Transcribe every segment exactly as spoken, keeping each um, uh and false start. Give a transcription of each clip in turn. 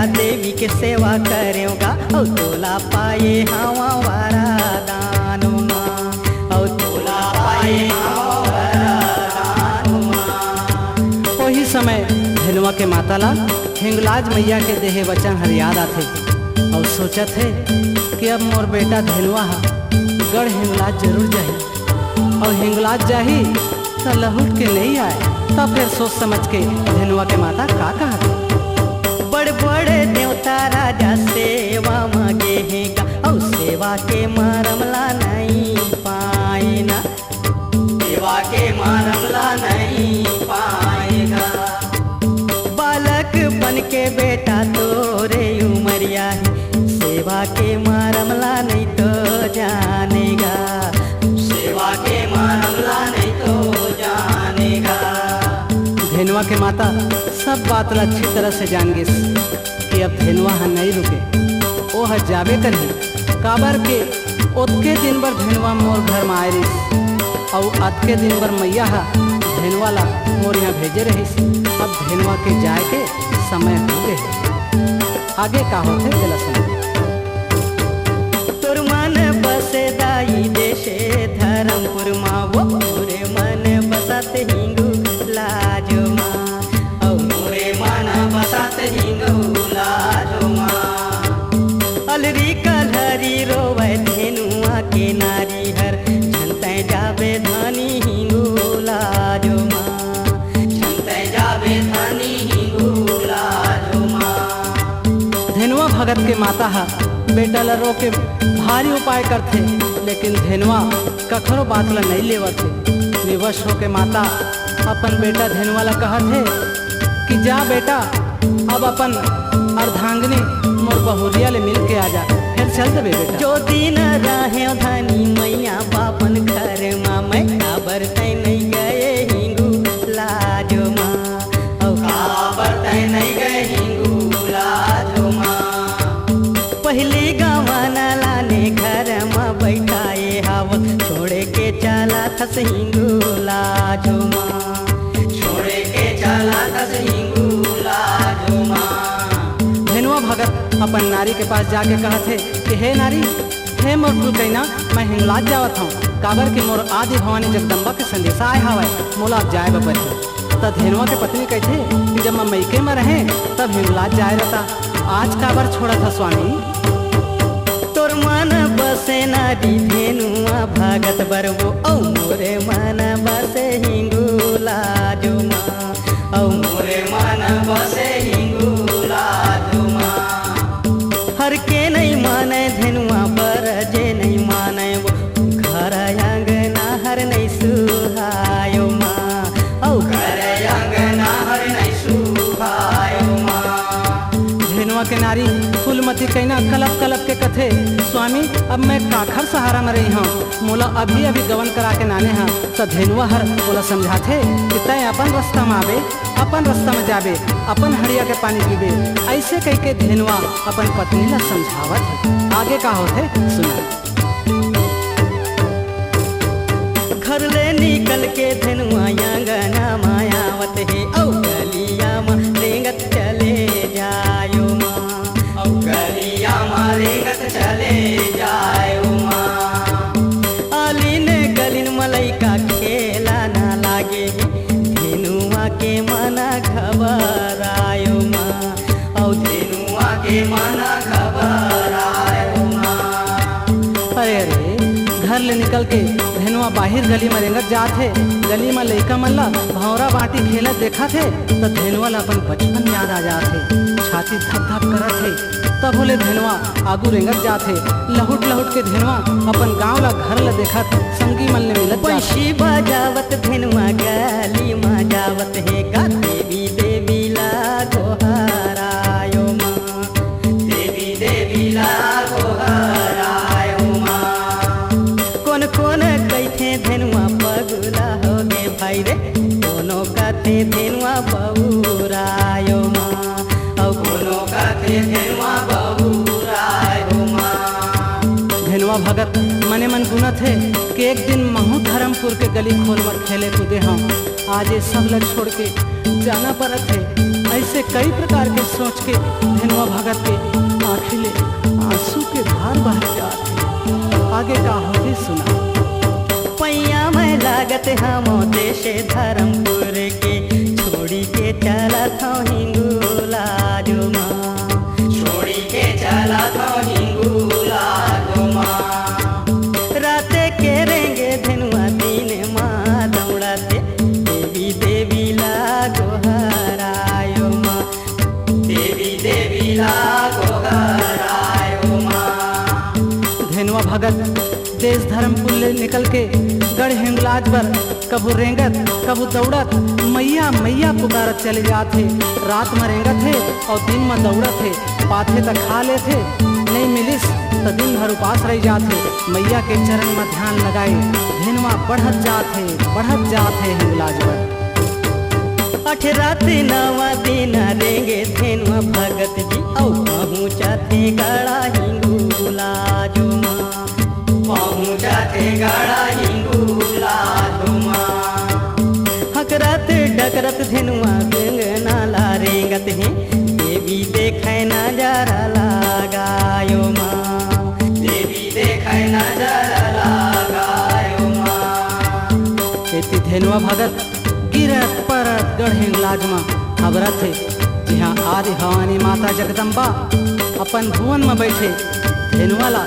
देवी के सेवा करेंव गा, अउ तोला पाए हवा वरदान मा, अउ तोला पाए हवा वरदान मा। ओही समय धेनुआ के माता ला हिंगलाज मइया के देहे वचन हर याद आथे अउ सोचत हे कि अब मोर बेटा धेनुआ ह गढ़ हिंगलाज जरूर जाही। अउ हिंगलाज जाही त लहुट के नइ आय। त फेर सोच समझ के धेनुआ के माता का कहत हे? बड़ बड़ देवता राजा सेवा म गे हे गा, अउ सेवा के मरम ला नइ पाए ना, सेवा के मरम ला नइ पाए गा। बालक बन के बेटा तोरे उमरिया हे, सेवा के मरम ला नइ तो जाने गा, सेवा के मरम ला नइ तो जाने गा। धेनुआ के माता सब बात ला अच्छी तरह से जान गिस कि अब धेनुआ ह नइ रुके, ओ ह जाबे करही। काबर के ओतके दिन बर धेनुआ मोर घर म आए रिहिस, अउ अतके दिन बर मइया ह धेनुआ ला मोर इहाँ भेजे रहिस। अब धेनुआ के जाए के समय हो गे हे। आगे का होथे, तेला सुनो। तोर मन बसे दाई जइसे धरमपुर मा, वो मोरे मन बसत हिंगू लाजो मा, अउ मोरे मन बसत हिंगू लाजो मा। अलरी कलहरी रोवय धेनुआ के नारी हर, झन तैं जाबे धानी हिंगू लाजो मा, झन तैं जाबे धानी हिंगू लाजो मा। धेनुआ भगत के माता ह बेटा ल रो के भारी उपाय करथे, लेकिन धेनुआ कखरो बात ल नइ लेवत हे। विवश होके माता अपन बेटा धेनुआ ल कहत हे कि जा बेटा, अब अपन अर्धांगिनी मोर बहुरिया ले मिल के आ जा, फेर चल देबे बेटा। जो दिन राहेंव धानी मइया बापन घर मा, मैं काबर तैं नइ गए हिंगू लाजो मा, अउ काबर तैं नइ गए हिंगू लाजो मा। पहिली गवन लाने घर मा बइठाए हवस, छोड़े के चलत हस हिंगू लाजो मा, छोड़े के चलत हस हिंगू लाजो मा। धेनुआ भगत अपन नारी के पास जाके कहत हे कि हे नारी, हे मोर फुलकैना, मैं हिंगलाज जावत हंव, काबर कि मोर आदि भवानी जगदम्बा के संदेशा आय हवय, मोला अब जाए बर परही। त धेनुआ के पत्नी कहिथे कि जब मैं मइके म रहें, तब हिंगलाज जाए रहता, आज काबर छोड़त ह स्वामी? तोर मन बसे नारी धेनुआ भगत बर वो, अउ मोरे मन बसे हिंगू लाजो मा, अउ मोरे मन बसे हिंगू लाजो मा। हर के नइ मानय धेनुआ बर, जे नइ मानय वो, घर अंगना हर नइ सुहायो मा, अउ घर अंगना हर नइ सुहायो मा। धेनुआ के नारी फूलमती कहिना कलप कलप के कथे, स्वामी, अब मैं काखर सहारा म रहिहंव? मोला अभी अभी गवन करा के नाने हस। त धेनुआ हर ओला समझाथे कि तैं अपन रस्ता म आबे, अपन रस्ता म जाबे, अपन हड़िया के पानी पीबे। अइसे कहिके धेनुआ अपन पत्नी ला समझावत हे। आगे का होथे, सुनो। घर ले निकल के धेनुआ अंगना मा आवत हे, अउ गलिया मा रेंगत चले जायो मा, अउ गलिया मा रेंगत चले जायो मा। आलिन गलिन मा लइका खेला ना लागे हे, धेनुआ के मन घबरायो मा, अउ धेनुआ के मन घबरायो मा। अरे, अरे, घर ले निकल के धेनुआ बाहिर गली म रेंगत जात हे। गली म लइका मन ला भौंरा बांटी खेलत देखत हे, त धेनुआ ला अपन बचपन याद आ जात हे। छाती धक धक करत हे। तभो ले धेनुआ आगू रेंगत जात हे। लहुट लहुट के धेनुआ अपन गांव ला, घर ला देखत संगी मन ले मिलत जात हे। बंसी बजावत धेनुआ गली म जावत हे, का देवी देवी ला गोहरायो मा, देवी देवी ला गोहरायो मा। कोन कोन कहिथे धेनुआ पगला होगे भाई रे, कोनो कथे धेनुआ बउरायो मा, अउ कोनो कथे धेनुआ बउरायो मा। धेनुआ भगत मने मन गुनत हे कि एक दिन महूं धरमपुर के गली खोल म खेले कूदे हंव, आज ये सब ल छोड़ के जाना परत हे। ऐसे कई प्रकार के सोच के धेनुआ भगत के आँखी ले आंसू के धार बह जात हे। आगे का होथे, सुना। पैया में लागत हमो देश धर्मपुर के, छोड़ी के चलत हौं हिंगुलाजो माँ। छोड़ी के चलत हौं हिंगुलाजो माँ। रात के रेंगे धेनुआ दिन माँ दौड़त हे, देवी देवी ला गोहरायो माँ। देवी देवी ला गोहरायो माँ। धेनुआ भगत देश धर्मपुर ले निकल के गढ़ हिंगलाज बर कभू रेंगत, कभू दौड़त, मैया, मैया पुकारत चले जात हे। रात म रेंगत हे अउ दिन म दौड़त हे। पाथे त खा लेथे, नइ मिलिस त दिन भर उपास रहि जात हे। मैया के चरण म ध्यान लगाए, धेनुआ बढ़त जात हे, बढ़त जात हे हिंगलाज बर। अठ रात नवा दिन रेंगे धेनुआ भगत जी, अउ पहुँचत हे गढ़ हिंगलाजो माँ। पहुँचत हे गढ़ हिंगलाजो माँ। हकरत डकरत धेनुआ गंगना ला रेंगत हे, देवी देखै नजर लगायो माँ। देवी देखै नजर लगायो माँ। एती धेनुआ भगत गिरत परत गढ़ हिंगलाज म हबरत हे, जिहां आदि भवानी माता जगदम्बा अपन भुवन म बइठे धेनुआ ला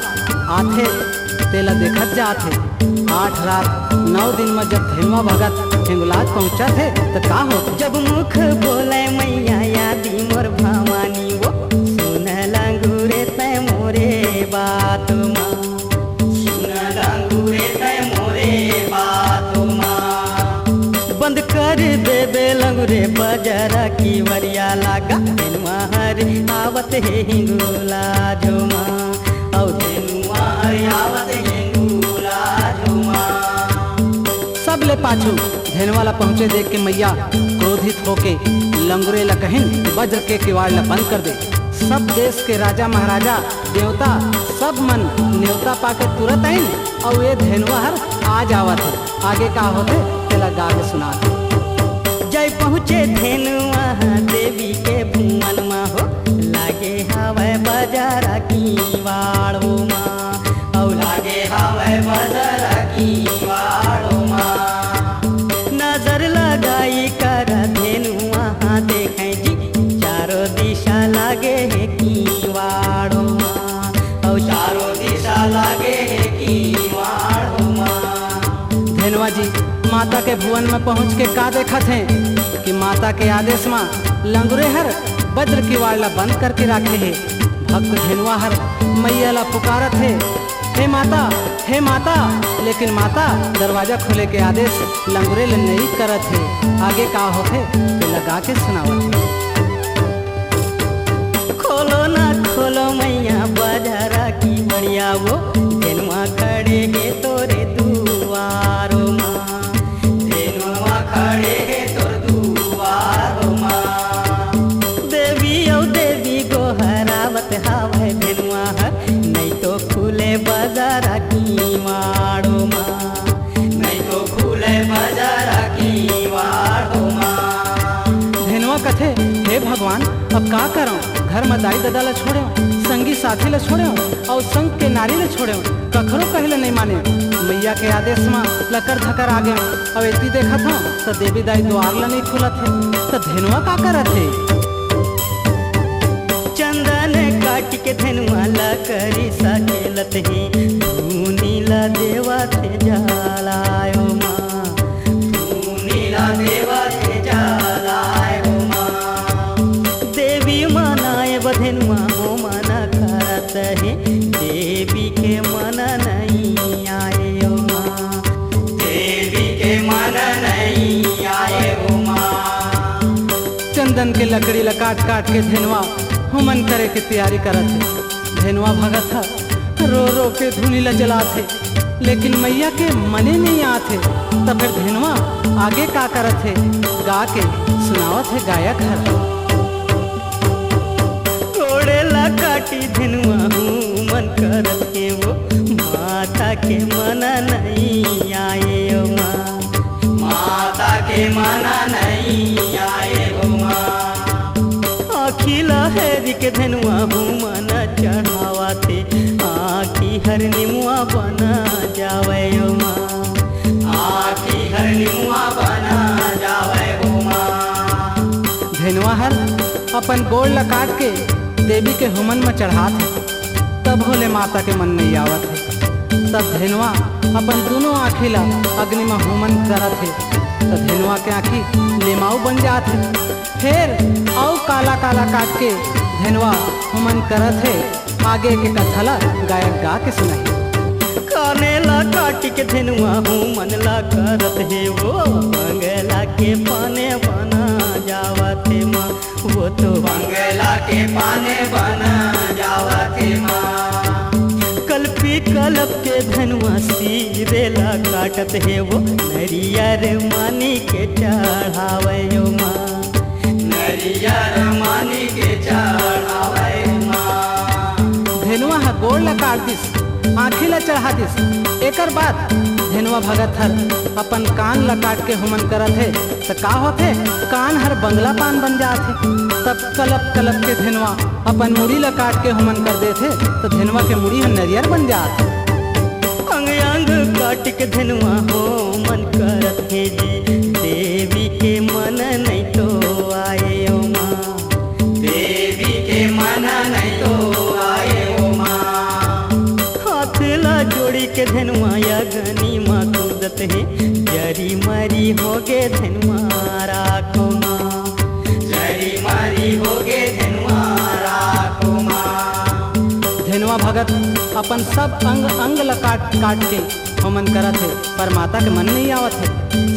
आथे, तेला देखत जात हे। आठ रात नौ दिन म जब धेनुआ भगत हिंगलाज पहुंचत हे, त का होथे? जब मुख बोले मैया आदि मोर भवानी वो, सुन लंगुरे तै मोरे बात माँ। सुन लंगुरे तै मोरे बात माँ। बंद कर देबे लंगुरे बजरा किवरिया, लागा धेनुआ हर आवत हे हिंगुलाजो माँ। अउ धेनुआ हर आवत हे हिंगुलाजो माँ। सबले पाछू धेनुआ ला पहुंचे देख के मैया क्रोधित होके लंगुरे ला कहिन, "बज्र के किवाड़ ला बंद कर दे।" सब देश के राजा महाराजा, देवता, सब मन नेवता पाके तुरत आइन, अउ ये धेनुआ हर आ जावत हे। आगे का होथे, तेला गा के सुनात हे। जय पहुँचे धेनुआ देवी के भुवन मा हो, लागे हवय बजरा किवाड़ो मा, अउ लागे हवय बजरा किवाड़ो मा। नजर लगाई कर धेनुआ देखे जी, चारों दिशा लागे हे किवाड़ो मा, अउ चारों दिशा लागे हे किवाड़ो मा। धेनुआ जी माता के भुवन में पहुंच के का देखत हे कि माता के आदेश मा लंगुरे हर बज्र किवाड़ ला बंद करके राखे हे। भक्त धेनुआ हर मैया ला पुकारत हे, "हे माता, हे माता।" लेकिन माता दरवाजा खोले के आदेश लंगुरे ले नइ करत हे। आगे का होथे, तेला गा के सुनावत हे। खोलो ना खोलो मैया बजरा किवड़िया वो, धेनुआ खड़े हे तोरे दुआरो मा। धेनुआ खड़े हे तोर दुआरो मा। देवी अउ देवी गोहरावत हावय धेनुआ हर, नइ तो खुले बजरा किवाड़ो मा। नइ तो खुले बजरा किवाड़ो मा। धेनुआ कथे, "हे भगवान, अब का करंव? घर म दाई ददा ल छोड़ेंव, संगी साथी ल छोड़ेंव, अउ संग के नारी ल छोड़ेंव, कखरो कहे ल नइ माने। मैया के आदेश म लकर धकर आ गेंव, अउ एती देखत हंव त देवी दाई दुआर ल नइ खोलत हे, त धेनुआ का करत हे?" चंदन काट के धेनुआ लकरी सकेलत हे, धूनी ला देवत हे जलायो मा। धूनी ला देवत हे जलायो मा। देवी मनाए ब धेनुआ हो मना करत हे, देवी के मन नइ आयो मा। देवी के मन नइ आयो मा। चंदन के लकड़ी ला काट काट के धेनुआ होमन करे के तियारी करत हे। धेनुआ भगत ह रो रो के धूनी ला जलात हे, लेकिन मैया के मने नइ आत हे। त फेर धेनुआ आगे का करत हे, गा के सुनावत हे गायक हर। गोड़े ला काटी धेनुआ होमन करत हे वो, माता के मन नइ आयो मा। माता के मन नइ आयो मा। के धनुआ हूँ मन चढ़ावथे, आँखी हर निमुआ बना जावय ओ माँ। आँखी हर निमुआ बना जावय ओ माँ। धेनुआ हर अपन गोड़ ल काट के देवी के हुमन म चढ़ात हे, तभो ले माता के मन नइ आवत हे। तब धेनुआ अपन दूनों आँखी ल अग्नि म हुमन करत हे, त धेनुआ के आँखी नेमाऊ बन जात हे। फेर अउ काला काला काट के धेनुआ हुमन करत हे। आगे के कथा ला गायक गा के सुनाही। काने ला काटी के धेनुआ हुमन ला करत हे वो, बंगला के पाने बना जावत हे माँ। वो तो बंगला के पाने बना जावत हे माँ। कलपी कलप के धेनुआ सिरे ला काटत हे वो, नरियर मानी के चढ़ावय ओ माँ। नरियर मानी के चढ़ावय माँ। धेनुआ ह गोड़ ल काट दिस, आँखी ल चढ़ा दिस। एकर बाद धेनुआ भगत हर अपन कान ल काट के हुमन करत हे, त का होथे? कान हर बंगला पान बन जात हे। तब कलप कलप के धेनुआ अपन मुड़ी ल काट के हुमन कर देथे, त धेनुआ के मुड़ी ह नरियर बन जात हे। अंग अंग काट के धेनुआ हुमन करत हे जी, देवी के मन नइ तो आए ओ माँ। देवी के मन नइ तो आए ओ माँ। हाथ ला जोड़ी के धेनुआ अग्नि म कूदत हे, जरी मरी होगे धेनुआ राख ओ माँ। जरी मरी होगे धेनुआ राख ओ माँ। धेनुआ भगत अपन सब अंग अंग ल काट काट के हुमन करत हे, पर माता के मन नइ आवत हे।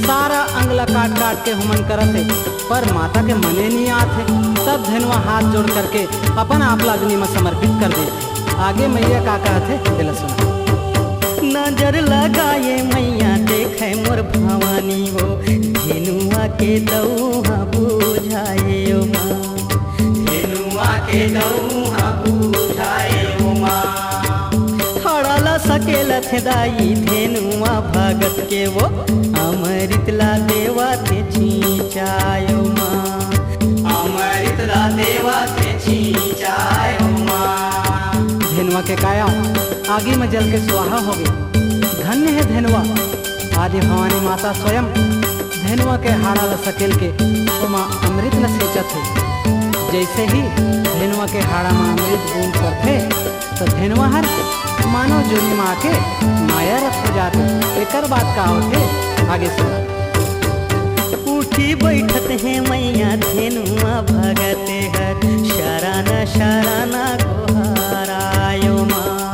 सारा अंग ल काट काट के हुमन करत हे, पर माता के मने नइ आत हे। तब धेनुआ हाथ जोड़ करके अपन आप ल अग्नि म समर्पित कर देथे। आगे मइया का कहत हे, तेला सुना। नजर लगाए मइया देखे मोर भवानी वो, धेनुआ के दऊ ह बुझाए ओ माँ। धेनुआ के दऊ ह बुझाए ओ माँ। हाड़ा ल सकेलथे दाई धेनुआ भगत के वो, अमृत ला देवत हे छींचाय ओ माँ। अमृत ला देवत हे छींचाय ओ माँ। धेनुआ के काया आगी म जल के स्वाहा होगे। धन्य हे धेनुआ। आदि भवानी माता स्वयं धेनुआ के हाड़ा ल सकेल के ओमा अमृत ल सींचत हे। जइसे ही धेनुआ के हाड़ा म अमृत बूंद परथे, त धेनुआ हर मानव जोनी म आके माया रस हो जाथे। एकर बाद का होथे, आगे सुना। उठी बइठत हे मइया धेनुआ भगत हर, शरण शरण गोहराय ओ माँ।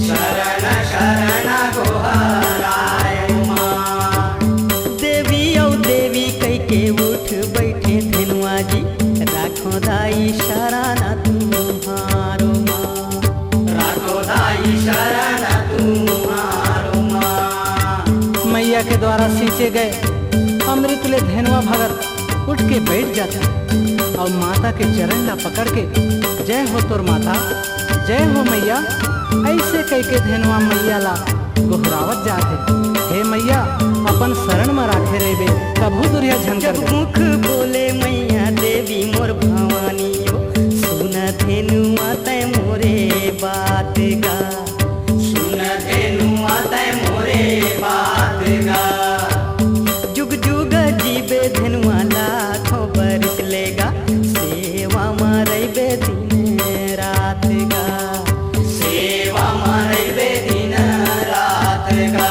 शरण शरण गोहराय ओ माँ। देवी अउ देवी कहिके उठ बइठे धेनुआ जी, राखो दाई शरण तुम्हारो माँ। राखो दाई शरण तुम्हारो माँ। मइया के द्वारा सींचे गए अमृत ले धेनुआ भगत उठ के बइठ जाथे अउ माता के चरण ला पकड़ के, "जय हो तोर माता, जय हो मइया," अइसे कहिके धेनुआ मइया ला गोहरावत जाथे। "हे मइया, अपन शरण म राखे रहिबे, कभू दुरिहा झन जब करबे।" मुख बोले मइया देवी मोर भवानी ओ, सुन धेनुआ तैं मोरे बात गा। सुन धेनुआ तैं मोरे बात गा। जुग जुग जीबे धेनुआ लाखों बरिस लेगा, सेवा म रहिबे दिन रात गा। सेवा म रहिबे दिन रात गा।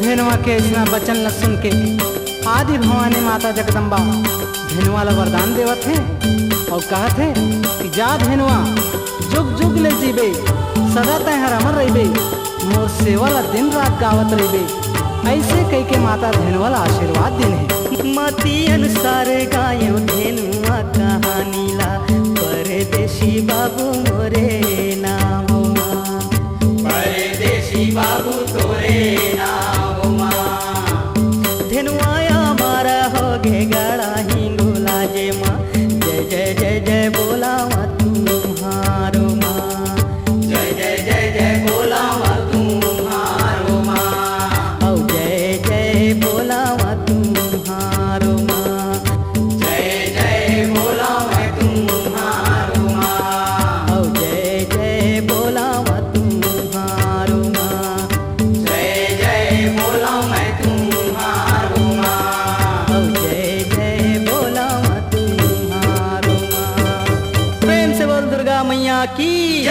धेनुआ के अइसना बचन ल सुन के आदि भवानी माता जगदम्बा धेनुआ ल वरदान देवत हे अउ कहत हे कि जा धेनुआ, जुग जुग ले जीबे, सदा तैं हर अमर रहिबे, मोर सेवा ला दिन रात गावत रहिबे। अइसे कहिके माता धेनुआ ला आशीर्वाद दिन हे। मती अनुसार गायो धेनुआ कहानी ला, परदेसी बाबू मोरे नाम ओ माँ। परदेसी बाबू तोरे नाम ओ माँ। धेनुआ हमारा होगे गड़ा हिंगोला जे माँ। जय जय जय जय बोलावा तुम्हारो माँ। जय जय जय जय बोलावा तुम्हारो माँ। औ जय जय बोलावा तुम्हारो माँ। जय जय बोलावा तुम्हारो की।